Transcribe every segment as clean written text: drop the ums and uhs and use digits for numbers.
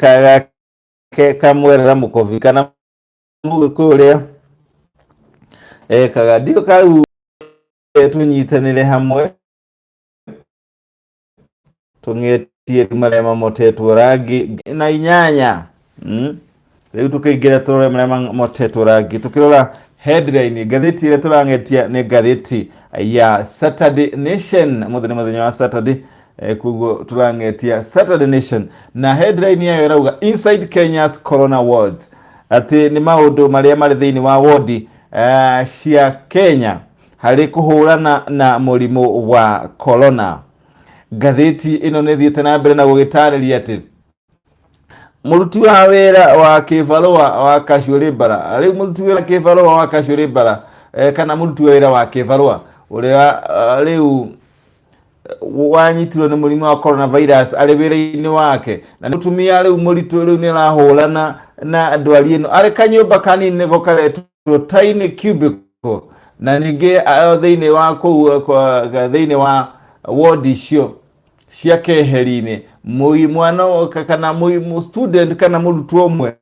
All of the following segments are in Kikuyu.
Gake kamwerera mũkobi kana mũgĩkũyũ ũrĩa ekaga ndio kau. Tũnyitanĩre hamwe tũng'etie marĩa mamotetwo rangi na 8. Rĩu tũkĩingĩra tũrore marĩa mamotetwo rangi, tũkĩrora headline. Ngathĩti ĩrĩa tũrang'etia nĩ ngathĩti ya Saturday Nation. Mũthĩ nĩ mũthenya wa Saturday, koguo tũrang'etia Saturday Nation na headline yayo ĩrauga "Inside Kenya's Corona Wards", atĩ nĩ maũndũ marĩa marĩ thĩinĩ wa wodi cia Kenya harĩ kũhũrana na mũrimũ wa corona. Ngathĩti ĩno nĩ ĩthiĩte na mbere na gũgĩtarĩria atĩ mũruti wa wĩra wa kĩbarũa wa casual labourer, rĩu mũruti wĩra kĩbarũa wa casual labourer, kana mũruti wa wĩra wa kĩbarũa ũrĩa rĩu wanyitirwo nĩ mũrimũ wa coronavirus arĩ wĩra-inĩ wake, na nĩ mũtumia rĩu mũritũ, rĩu nĩ arahũrana na ndwari ĩno arĩ kanyũmba kanini nĩko karetwo tiny cubicle. Na ningĩ thĩinĩ wa kũu thĩinĩ wa ward icio cia keheri-inĩ, mwana kana student kana mũrutwo ũmwe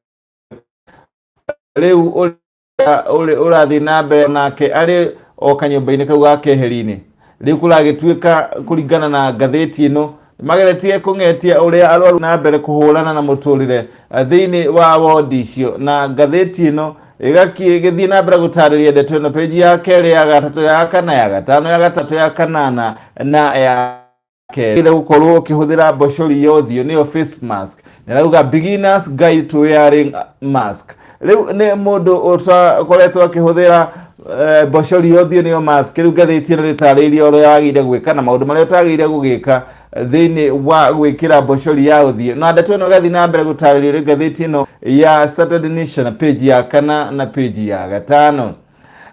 rĩu ũrĩa ũrathiĩ na mbere nake arĩ o kanyũmba-inĩ kau ga keheri-inĩ. Rĩu kũragĩtuĩka, kũringana na ngathĩti ĩno, mageretie kũng'etia ũrĩa arwaru na mbere kũhũrana na mũtũrĩre thĩinĩ wa wodi icio. Na ngathĩti ĩno ĩgĩthiĩ na mbere gũtarĩria ndeto ĩno page ya kerĩ, ya gatatũ, ya kana, ya gatano, ya gatatũ, ya kanana na ya kerĩ. Gũkorwo ũkĩhũthĩra mbocori ya ũthiũ, nĩyo face mask, nĩrauga "Beginners Guide to Wearing Mask". Rĩu nĩ mũndũ ũtakoretwo akĩhũthĩra mbocori ya ũthiũ, nĩyo mask. Rĩu ngathĩti ĩno nĩtarĩirie ũrĩa wagĩrĩire gwĩka na maũndũ marĩa ũtagĩrĩire gũgĩka thĩinĩ wa gwĩkĩra mbocori ya ũthiũ. Na ndeto ĩno ĩgathiĩ na mbere gũtarĩrio nĩ ngathĩti ĩno ya Saturday Nation, page ya kana na page ya gatano.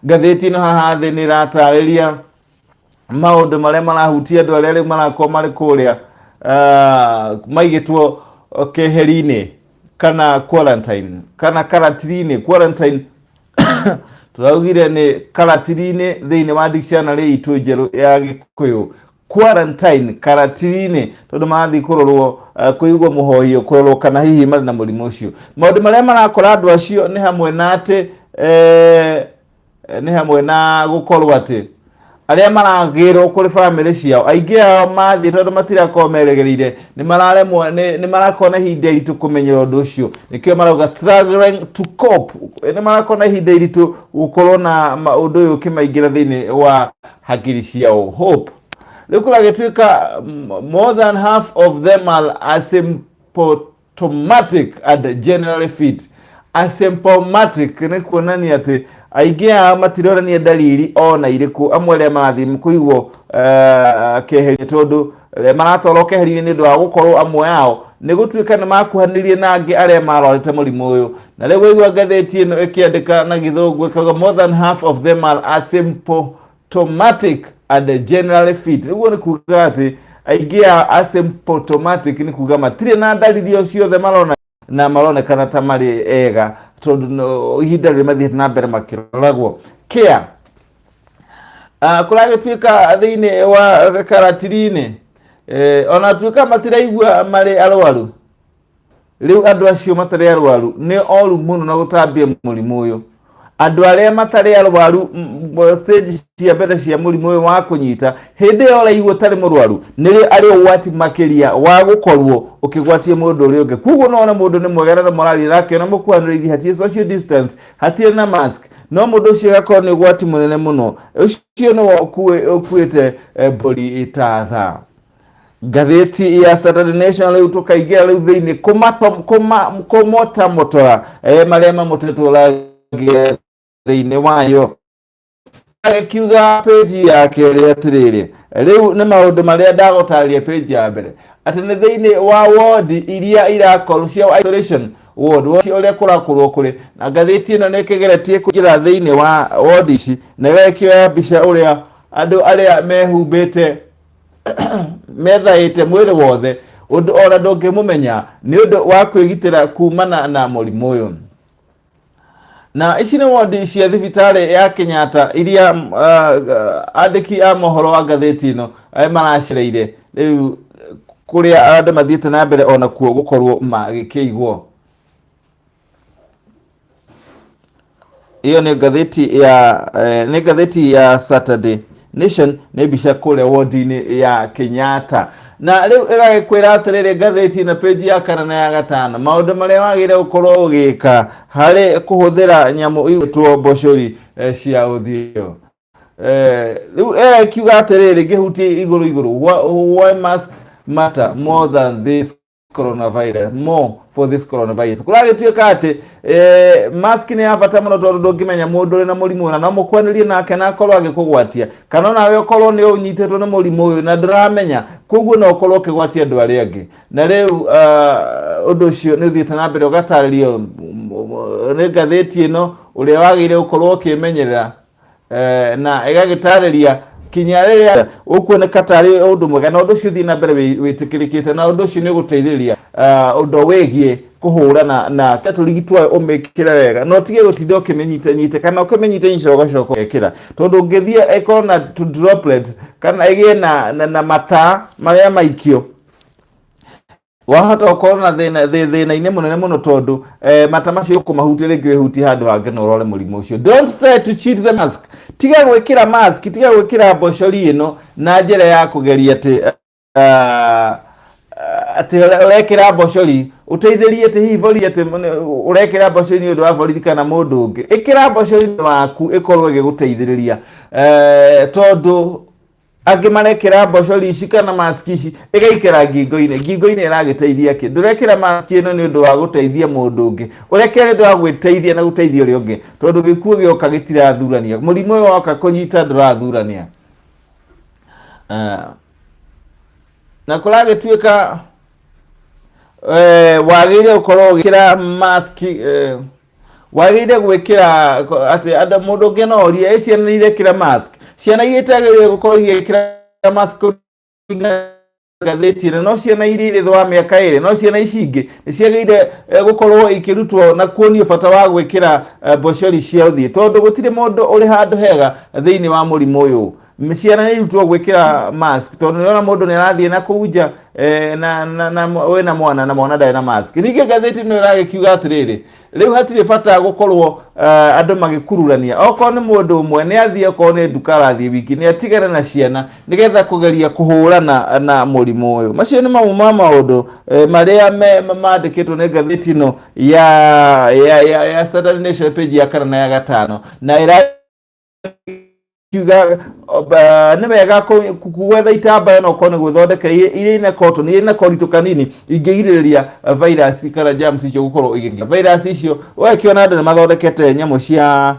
Ngathĩti ĩno haha thĩ nĩ ĩratarĩria maũndũ marĩa marahutia andũ arĩa rĩu marakorwo marĩ kũrĩa maigĩtwo keheri-inĩ kana quarantine kana karatiri-inĩ. Quarantine tũraugire nĩ karatiri-inĩ thĩinĩ wa dictionary itũ njerũ ya Gĩkũyũ, quarantine, karatiri-inĩ, tondũ marathiĩ kũrorwo, kũigwo mũhohio, kũrorwo kana hihi marĩ na mũrimũ ũcio. Maũndũ marĩa marakora andũ acio nĩ hamwe na atĩ nĩ hamwe na gũkorwo atĩ arĩa maragĩrwo kũrĩ bamĩrĩ ciao, aingĩ ao mathiĩ tondũ matirakorwo meregereire, nĩ mararemwo, nĩ marakorwo na ihinda iritũ kũmenyera ũndũ ũcio. Nĩkĩo marauga "struggling to cope". Nĩ marakorwo na ihinda iritũ gũkorwo na ũndũ ũyũ ũkĩmaingĩra thĩinĩ wa hakiri ciao. Hope rĩu kũragĩtuĩka more than half of them are asymptomatic and generally fit. Asymptomatic nĩ kuonania atĩ aingĩ ao matironania dalili ona irĩkũ. Amwe arĩa marathiĩ kũigwo keheri, tondũ maratwarwo keheri-inĩ nĩ ũndũ wa gũkorwo amwe ao nĩ gũtuĩka nĩ makuhanĩrie na angĩ arĩa marwarĩte mũrimũ ũyũ. Na rĩu waigua ngathĩti ĩno ĩkĩandĩka na Gĩthũngũ ĩkauga "more than half of them are asymptomatic and generally fit", ũguo nĩ kuga atĩ aingĩ a asymptomatic nĩ kuga matirĩ na dalili o ciothe marona na maronekana ta marĩ ega, tondũ ihinda rĩrĩ mathiĩte na mbere makĩroragwo care. Kũragĩtuĩka thĩinĩ wa karatiri-inĩ, ona tuĩka matiraigua marĩ arwaru, rĩu andũ acio matarĩ arwaru nĩ oru mũno na gũtambia mũrimũ ũyũ. Andũ arĩa matarĩ arwaru stage cia mbere cia mũrimũ ũyũ wa kũnyita, hĩndĩ ĩyo ũraigua ũtarĩ mũrwaru, nĩrĩo arĩ ũgwati makĩria wa gũkorwo ũkĩgwatia mũndũ ũrĩa ũngĩ. Koguo no wone mũndũ nĩ mwega na mũraria nake ona mũkuhanĩrĩirie, hatirĩ social distance, hatirĩ na mask, no mũndũ ũcio agakorwo nĩ ũgwati mũnene mũno. Ũcio nĩwe ũkuĩte mbũri itatha. Ngathĩti ya Saturday Nation, rĩu tũkaingĩra rĩu thĩinĩ kũmotamotora marĩa mamotetwo rangi thĩinĩ wayo. Agĩkiuga page ya kerĩ atĩrĩrĩ, rĩu nĩ maũndũ marĩa ndagũtarĩria page ya mbere, atĩ nĩ thĩinĩ wa wodi iria irakorwo cia isolation ward, wodi ũrĩa kũrakorwo kũrĩ. Na ngathĩti ĩno nĩ ĩkĩgeretie kũingĩra thĩinĩ wa wodi ici na ĩgakĩoya mbica ũrĩa andũ arĩa mehumbĩte, methaĩte mwĩrĩ wothe ũndũ ona ndũngĩmũmenya nĩ ũndũ wa kwĩgitĩra kumana na mũrimũ ũyũ. Na ici nĩ wondi cia thibitarĩ ya Kenyatta iria andĩki a mohoro wa ngathĩti ĩno maracereire. Rĩu Kũrĩa andũ mathiĩte na mbere onakuo gũkorwo magĩkĩigwo. Ĩyo nĩ ngathĩti ya nĩ ngathĩti ya Saturday Nation, nĩ mbica kũrĩa wodi-inĩ ya Kenyatta. Na rĩu ĩgagĩkwĩra atĩrĩrĩ, ngathĩti na page ya kana na ya gatano, maũndũ marĩa wagĩrĩire gũkorwo ũgĩka harĩ kũhũthĩra nyamũ igwĩtwo mbocori cia ũthiũ. Rĩu ĩkiuga atĩrĩrĩ, ngĩhutie igũrũ igũrũ, why mask matter more than this coronavirus, more for this coronavirus. Kũragĩtuĩka atĩ mask nĩ ya bata mũno, tondũ ndũngĩmenya mũndũ ũrĩ na mũrimũ na no mũkwanĩrie nake na akorwo agĩkũgwatia, kana onawe ũkorwo nĩ ũnyitĩtwo nĩ mũrimũ ũyũ na ndũramenya, koguo no ũkorwo ũkĩgwatia andũ arĩa angĩ. Na rĩu ũndũ ũcio nĩ ũthiĩte na mbere ũgatarĩrio nĩ ngathĩti ĩno ũrĩa wagĩrĩire gũkorwo ũkĩmenyerera, na ĩgagĩtarĩria kinya rĩrĩa ũkuoneka tarĩ ũndũ mwega, na ũndũ ũcio ũthiĩ na mbere wĩtĩkĩrĩkĩte, na ũndũ ũcio nĩ ũgũteithĩrĩria ũndũ wĩgiĩ kũhũrana na tũrigi twayo. Ũmĩkĩre wega na ũtige gũtinda ũkĩmĩnyita nyita, kana ũkĩmĩnyita nyita ũgacoka ũgekĩra, tondũ ũngĩthiĩ ĩkorwo na tũ droplet kana ĩgĩe na mata marĩa maikio, wahota gũkorwo na thĩna-inĩ mũnene mũno, tondũ mata macio ũkũmahutia rĩngĩ wĩhutie handũ hangĩ na ũrore mũrimũ ũcio. Don't try to cheat the mask. Tiga gwĩkĩra mask, tiga gwĩkĩra mbocori ĩno na njĩra ya kũgeria atĩ ũrekĩra mbocori ũteithĩrie atĩ hihi borithi, atĩ ũrekĩra mbocori nĩ ũndũ wa borithi kana mũndũ ũngĩ. Ĩkĩra mbocori waku ĩkorwo ĩgĩgũteithĩrĩria, tondũ angĩ marekĩra mbocori ici kana maski ici ĩgaikara ngingo-inĩ. Ngingo-inĩ ĩragĩteithia kĩ? Ndũrekĩra maski ĩno nĩ ũndũ wa gũteithia mũndũ ũngĩ, ũrekĩra nĩ ũndũ wa gwĩteithia na gũteithia ũrĩa ũngĩ, tondũ gĩkuũ gĩoka gĩtirathurania, mũrimũ ũyũ woka kũnyita ndũrathurania. Na kũragĩtuĩka wagĩrĩire gũkorwo ũgĩkĩra maski, wagĩrĩire gwĩkĩra atĩ andũ mũndũ ũngĩ no orie, ĩ ciana nĩ irekĩra mask? Ciana iria itagĩrĩire gũkorwo igĩkĩra mask kũringana ngathĩti ĩno, no ciana iria irĩ thĩ wa mĩaka 2. No ciana ici ingĩ nĩ ciagĩrĩire gũkorwo ikĩrutwo na kuonio bata wa gwĩkĩra mbocori cia ũthiũ, tondũ gũtirĩ mũndũ ũrĩ handũ hega thĩinĩ wa mũrimũ ũyũ. Ciana nĩ irutwo gwĩkĩra mask, tondũ nĩona mũndũ nĩ arathiĩ na kũu nja na wĩna mwana na mwana ndarĩ na mask. Ningĩ ngathĩti ĩno ĩragĩkiuga atĩrĩrĩ, rĩu hatirĩ bata gũkorwo andũ magĩkururania. Okorwo nĩ mũndũ ũmwe nĩ athiĩ, okorwo nĩ nduka arathiĩ wiki, nĩ atigane na ciana nĩgetha kũgeria kũhũrana na mũrimũ ũyũ. Macio nĩ mamwe ma maũndũ marĩa mandĩkĩtwo nĩ ngathĩti ĩno ya Saturday Nation, page ya kana na ya gatano, na ĩra kiuga nĩ wega gwetha itambaya no korwo nĩ gwĩthondekera iria ina cotton, iria ina koritũ kanini ingĩgirĩrĩria virus kana germs icio gũkorwo igĩkia virus icio. Ũgakĩona andũ nĩ mathondekete nyamũ cia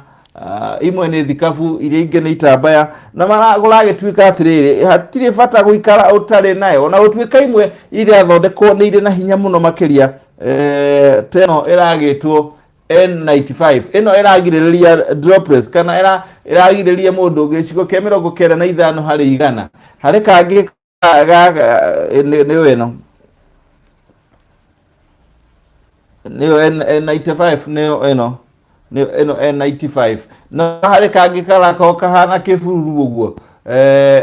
imwe nĩ thikabu, iria ingĩ nĩ itambaya, na kũragĩtuĩka atĩrĩrĩ, hatirĩ bata gũikara ũtarĩ nayo, ona gũtuĩka imwe irathondekwo nĩ irĩ na hinya mũno makĩria. Ta ĩno ĩragĩtwo N95, ĩno ĩragirĩrĩria droplets kana ĩragirĩrĩria mũndũ gĩcigo kĩa 95%. Harĩ kangĩ nĩyo ĩno, nĩyo N95, nĩyo ĩno, nĩyo ĩno N95. No harĩ kangĩ karakorwo kahana kĩbururu ũguo,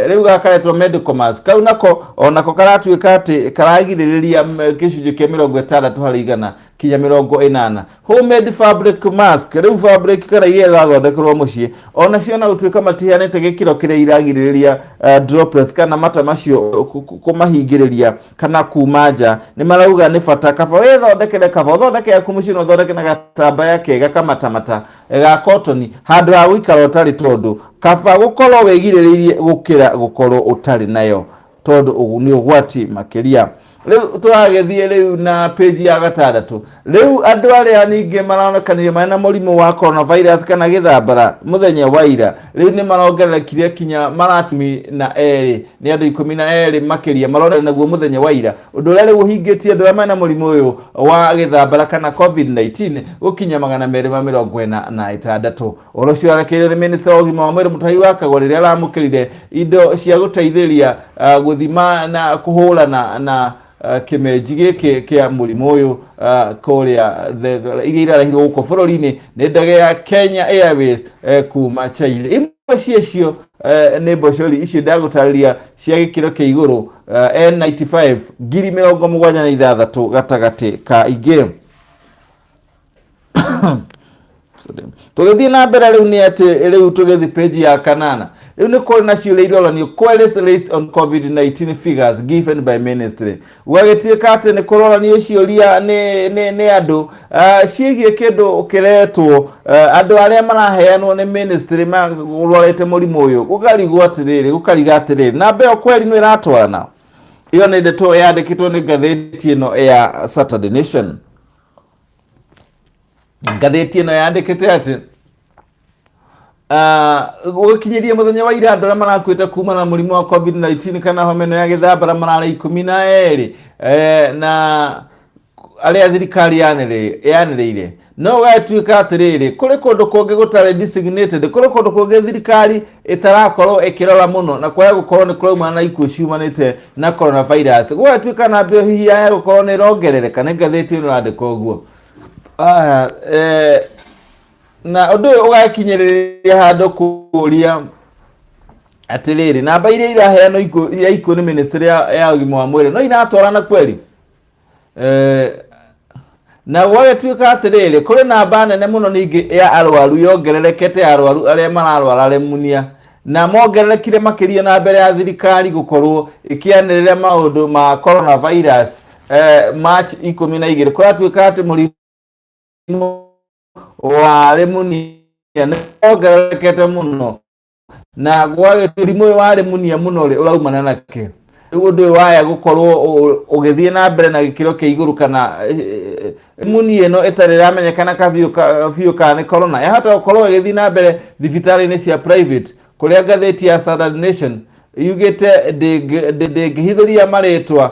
rĩu gakaretwo medical mask. Kau nako onako karatuĩka atĩ karagirĩrĩria gĩcunjĩ kĩa 60% kinya 80. Homemade fabric mask, rĩu fabric kana iria irathondekerwo mũciĩ, onacio na gũtuĩka matiheanĩte gĩkĩro kĩrĩa iragirĩrĩria droplets kana mata macio kũmahingĩrĩria kana kuma nja, nĩ marauga nĩ bata kaba wĩthondekere, kaba ũthondeke yaku mũciĩ na ũthondeke na gatambaya kega kamatamata ga cotton handũ ha gũikara ũtarĩ, tondũ kaba gũkorwo wĩgirĩrĩirie gũkĩra gũkorwo ũtarĩ nayo, tondũ ũguo nĩ ũgwati makĩria. Rĩu tũragĩthiĩ rĩu na page ya gatandatũ. Rĩu andũ arĩa ningĩ maronekanire marĩ na mũrimũ wa coronavirus kana gĩthambara mũthenya wa ira, rĩu nĩ marongererekire kinya maratumi na erĩ, nĩ andũ 12 makĩria maronekana naguo mũthenya wa ira, ũndũ ũrĩa rĩu ũhingĩtie andũ arĩa marĩ na mũrimũ ũyũ wa gĩthambara kana COVID-19 gũkinya 246. Ũhoro ũcio warekereirio nĩ minista wa ũgima wa mwĩrĩ Mutahi wa Kagwe rĩrĩa aramũkĩrire indo cia gũteithĩrĩria. Gũthima na kũhũrana na kĩmenji gĩkĩ kĩa mũrimũ ũyũ kũrĩa iria irarehirwo gũkũ bũrũri-inĩ nĩ ndege ya Kenya Airways kuma China. Imwe ciacio nĩ mbocori icio ndagũtarĩria cia gĩkĩro kĩa igũrũ N95 76,000 gatagatĩ ka ingĩ. Tũgĩthiĩ na mbere rĩu nĩ atĩ rĩu tũgĩthiĩ page ya kanana, rĩu nĩ kũrĩ na ciũria iroranio, queries raised on COVID-19 figures given by ministry. Gũgagĩtuĩka atĩ nĩ kũroranio ciũria nĩ andũ ciĩgiĩ kĩndũ kĩretwo andũ arĩa maraheanwo nĩ ministry marwarĩte mũrimũ ũyũ. Gũkarigwo atĩrĩrĩ, gũkariga atĩrĩrĩ, namba ĩyo kweri nĩ ĩratwarana? Ĩyo nĩ ndeto yandĩkĩtwo nĩ ngathĩti ĩno ya Saturday Nation. Ngathĩti ĩno yandĩkĩte atĩ gũgĩkinyĩria mũthenya wa ira, andũ arĩa marakuĩte kumana na mũrimũ wa COVID-19 kana homa ĩno ya gĩthambara mararĩ 12 na arĩa thirikari yanĩrĩire. No gũgatuĩka atĩrĩrĩ, kũrĩ kũndũ kũngĩ gũtarĩ designated, kũrĩ kũndũ kũngĩ thirikari ĩtarakorwo ĩkĩrora mũno na kwaya gũkorwo nĩ kũraumana na ikuũ ciumanĩte na coronavirus. Gũgatuĩka namba ĩyo hihi yaya gũkorwo nĩ ĩrongerereka. Nĩ ngathĩti ĩno ĩrandĩka ũguo. Aya, na ũndũ ũyũ ũgakinyĩrĩria handũ kũria atĩrĩrĩ, namba iria iraheanwo ya ikuũ nĩ ministry ya ũgima wa mwĩrĩ no iratwarana kweri? Na gwagĩtuĩka atĩrĩrĩ, kũrĩ namba nene mũno ningĩ ya arwaru yongererekete, ya arwaru arĩa mararwara lemunia, na mongererekire makĩria na mbere ya thirikari gũkorwo ĩkĩanĩrĩra maũndũ ma coronavirus March 12. Kũratuĩka atĩ mũrimũ wa lemunia nĩ wongererekete mũno, na mũrimũ ũyũ wa lemunia mũno rĩ, ũraumana na kĩ? Rĩu ũndũ ũyũ waya gũkorwo ũgĩthiĩ na mbere na gĩkĩro kĩa igũrũ, kana lemunia ĩno ĩtarĩ ĩramenyekana biũ kana nĩ corona, yahota gũkorwo ĩgĩthiĩ na mbere thibitarĩ-inĩ cia private, kũrĩa ngathĩti ya Saturday Nation yugĩte ndĩngĩhithũria marĩtwa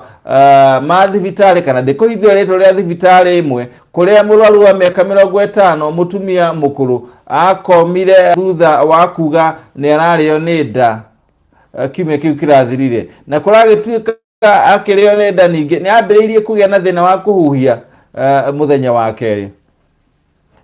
ma thibitarĩ kana ndĩkũhithũria rĩtwa rĩa thibitarĩ ĩmwe kũrĩa mũrwaru wa mĩaka 50, mũtumia mũkũrũ, akomire thutha wa kuga nĩ ararĩo nĩ nda kiumia kĩu kĩrathirire. Na kũragĩtuĩka akĩrĩo nĩ nda, ningĩ nĩ ambĩrĩirie kũgĩa na thĩna wa kũhuhia mũthenya wa kerĩ,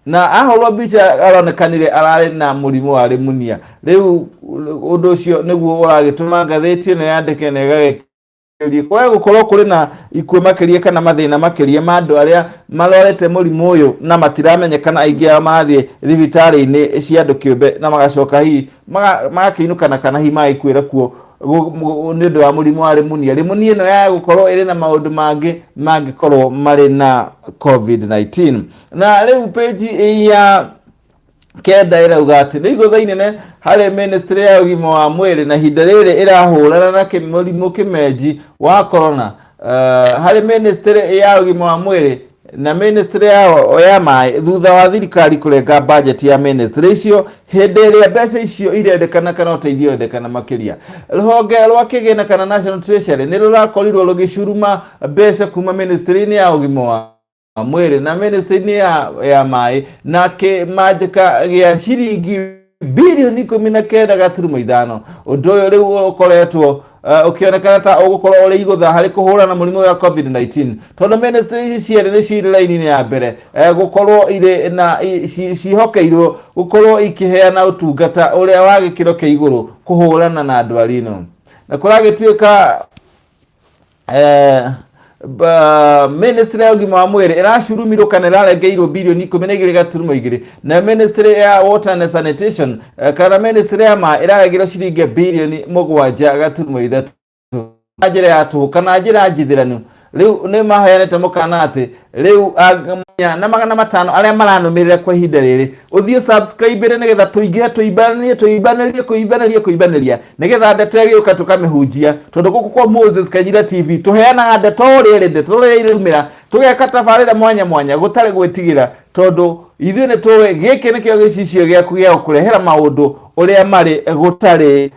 na ahũrwo mbica aronekanire ararĩ na mũrimũ wa lemunia. Rĩu ũndũ ũcio nĩguo ũragĩtũma ngathĩti ĩno yandĩke na ĩgagĩkĩria kwaga gũkorwo kũrĩ na ikuũ makĩria kana mathĩna makĩria ma andũ arĩa marwarĩte mũrimũ ũyũ na matiramenyekana. Aingĩ ao marathiĩ thibitarĩ-inĩ cia andũ kĩũmbe na magacoka hihi magakĩinũkana kana hihi magagĩkuĩra kuo nĩ ũndũ wa mũrimũ wa lemunia. Lemunia ĩno ya gũkorwo ĩrĩ na maũndũ mangĩ mangĩkorwo marĩ na COVID-19. Na rĩu page ya 9 ĩrauga atĩ nĩ igũtha inene harĩ ministry ya ũgima wa mwĩrĩ na ihinda rĩrĩ ĩrahũrana na mũrimũ kĩmenji wa corona. Harĩ ministry ya ũgima wa mwĩrĩ na ministry ya maĩ, thutha wa thirikari kũrenga budget ya ministry icio hĩndĩ ĩrĩa mbeca icio irendekana kana ũteithio ũrendekana makĩria. Rũhonge rwa kĩgĩna kana National Treasury nĩ rũrakorirwo rũgĩcuruma mbeca kuma ministry-inĩ ya ũgima wa mwĩrĩ na ministry-inĩ ya maĩ na kĩmanjĩka gĩa ciringi birioni 19.5. Ũndũ ũyũ rĩu ũkoretwo ũkĩonekana ta ũgũkorwo ũrĩ igũtha harĩ kũhũrana mũrimũ wa COVID-19, tondũ ministry ici cierĩ nĩ cirĩ raini-inĩ ya mbere gũkorwo irĩ na ciĩhokeirwo gũkorwo ikĩheana ũtungata ũrĩa wa gĩkĩro kĩa igũrũ kũhũrana na ndwari ĩno. Na kũragĩtuĩka ministry ya ũgima wa mwĩrĩ ĩracurumirwo kana ĩrarengeirwo birioni 12.2, na ministry ya water and sanitation kana ministry ya maĩ ĩrarengerwo ciringi birioni 7.3 na njĩra ya tũhũ kana njĩra njithĩranu. Rĩu nĩ maheanĩte mũkana atĩ rĩu na 500 arĩa maranũmĩrĩra kwa ihinda rĩrĩ, ũthiĩ subscribe nĩgetha tũingĩhe, tũimbanĩrie, tũimbanĩrie, kũimbanĩria, kũimbanĩria, nĩgetha ndeto ĩgĩũka tũkamĩhunjia, tondũ gũkũ kwa Moses Kanyira TV tũheanaga ndeto ũrĩa ĩrĩ, ndeto ũrĩa ĩraumĩra, tũgeka tabarĩra mwanya mwanya gũtarĩ gwĩtigĩra, tondũ ithuĩ nĩ tũĩ gĩkĩ nĩkĩo gĩcicio gĩaku gĩa gũkũrehera maũndũ ũrĩa marĩ gũtarĩ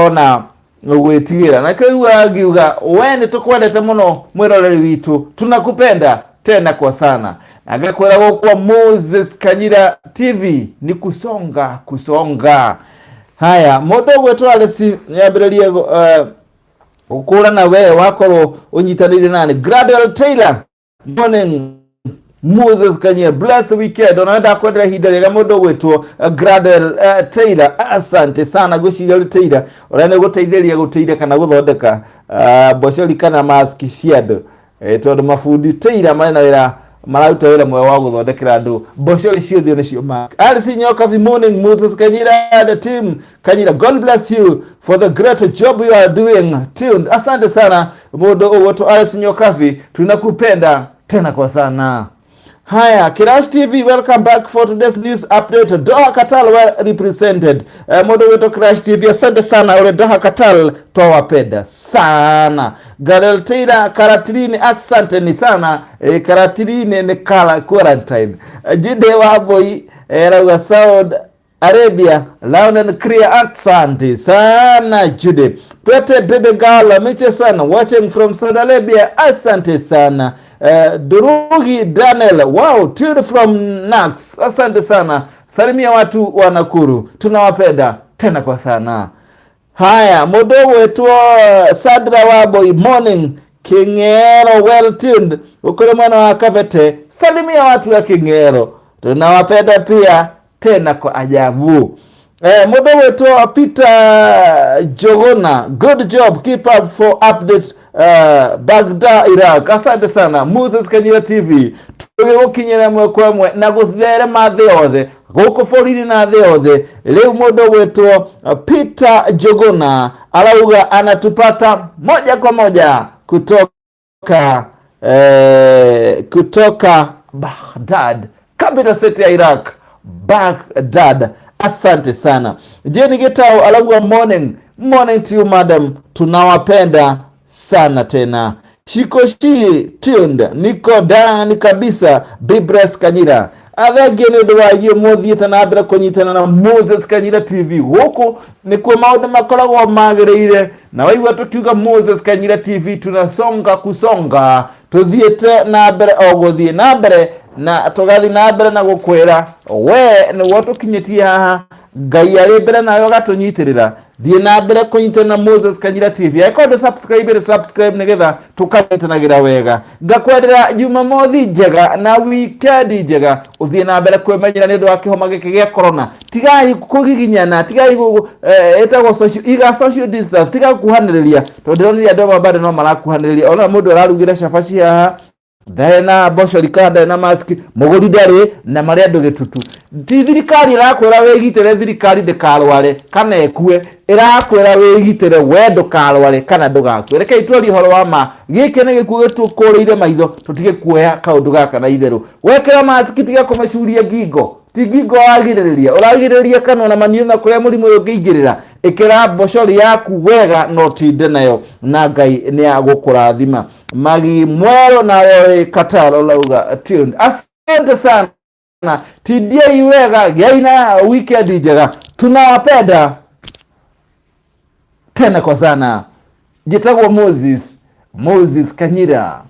ona gwĩtigĩra. Na kĩu ngiuga we nĩ tũkwendete mũno, mwĩroreri witũ, tunakupenda tena kwa sana, na ngakwĩra gũkwa Moses Kanyira TV ni kusonga kusonga. Haya, mũndũ ũgwĩtwo Alesi nĩambĩrĩrie Gũkũrana we wakorwo ũnyitanĩire nani. Gradwell Taylor, morning Moses Kanyia, blessed weekend. Ona ndakwendera ihinda rĩega mũndũ ũgwĩtwo Gradwell Taylor. Asante sana gwĩciria ũrĩ Taylor ũrĩa nĩ gũteithĩrĩria gũteithia kana gũthondeka mbocori kana mask cia andũ. Tondũ mabundi Taylor marĩ na wĩra mararuta wĩra mwega wa gũthondekera andũ mbocori ciothe nĩcio mask. RC Nyokabi, morning Moses Kanyira, the team Kanyira, God bless you for the great job you are doing. Tuned. Asante sana mũndũ ũgwĩtwo RC Nyokabi, tunakupenda tena kwa sana. Haya, Kirash TV, welcome back for today's news update. Doha Qatar well represented. Mũndũ witũ Kirash TV, asante sana ule Doha Qatar, twawapenda sana. Garel Taylor Karatilini, asante ni sana. Karatilini ni kala quarantine. Jide Waboi rauga Saudi Arabia loud and clear, asante sana Jude. Pete baby girl, miche sana watching from Saudi Arabia, asante sana. Durugi Daniel, wow, tuned from Nax, asante sana. Salimia watu wa Nakuru, tunawapenda tena kwa sana. Haya, mũndũ ũgwĩtwo Sandra Wambui, morning King'ero, well tuned ukuri mwana wa Kabete, salimia watu wa King'ero, tunawapenda pia tena kwa ajabu. Mũndũ ũgwĩtwo Peter Jogona, good job, keep up for updates Baghdad, Iraq. Asante sana Moses Kanyira TV, tũgĩgũkinyĩra ĩmwe kwa ĩmwe na gũtherema thĩ yothe gũkũ bũrũri na thĩ yothe. Rĩu mũndũ ũgwĩtwo Peter Jogona arauga anatupata moja kwa moja kutoka Baghdad, capital city ya Iraq, Baghdad. Asante sana. Jeni Gitau arauga morning, morning to you madam, tunawapenda sana tena. Shikoshi tuned, niko ndani kabisa. Bibres Kanyira, athengie nĩ ũndũ wa inyuĩ mũthiĩte na mbere kũnyitana na Moses Kanyira TV. Gũkũ nĩkuo maũndũ makoragwo magĩrĩire, na waigua tũkiuga Moses Kanyira TV tunasonga kusonga, tũthiĩte na mbere o gũthiĩ na mbere na tũgathiĩ na mbere na gũkwĩra we nĩguo tũkinyĩtie haha. Ngai arĩ mbere nawe ũgatũnyitĩrĩra. Thiĩ na mbere kũnyitana na Moses Kanyira TV. Angĩkorwo ndũ subscribe, subscribe nĩgetha tũkanyitanagĩra wega. Ngakwendera Jumamothi njega na weekend njega. Ũthiĩ na mbere kwĩmenyera nĩ ũndũ wa kĩhoma gĩkĩ gĩa corona. Tigai kũgiginyana, tigai ĩtagwo social, iga social distance, tiga gũkuhanĩrĩria, tondũ ndĩronire andũ amwe bado no marakuhanĩrĩria. Ona mũndũ ararugĩra cabaci haha ndarĩ na mbocori kana ndarĩ na mask, mũgũri ndarĩ na marĩ andũ gĩtutu. Ti thirikari ĩrakwĩra wĩgitĩre thirikari ndĩkarware kana ĩkue, ĩrakwĩra wĩgitĩre we ndũkarware kana ndũgakue. Rekei twarie ũhoro wa ma, gĩkĩ nĩ gĩkuũ gĩtũkũrĩire maitho, tũtige kuoya kaũndũ gaka na itherũ. Wekĩra mask tiga kũmacuria ngingo, ti ngingo wagirĩrĩria, ũragirĩrĩria kanua na maniũrũ na kũrĩa mũrimũ ũyũ ũngĩingĩrĩra. Ĩkĩra mbocori yaku wega na ũtinde nayo, na Ngai nĩ agũkũrathima. Magi Mwerũ nawe ũrĩ Qatar ũrauga tuned, asante sana. Tindiai wega, gĩai na weekend njega, tunawapenda tena kwa sana. Njĩtagwo Moses Kanyira.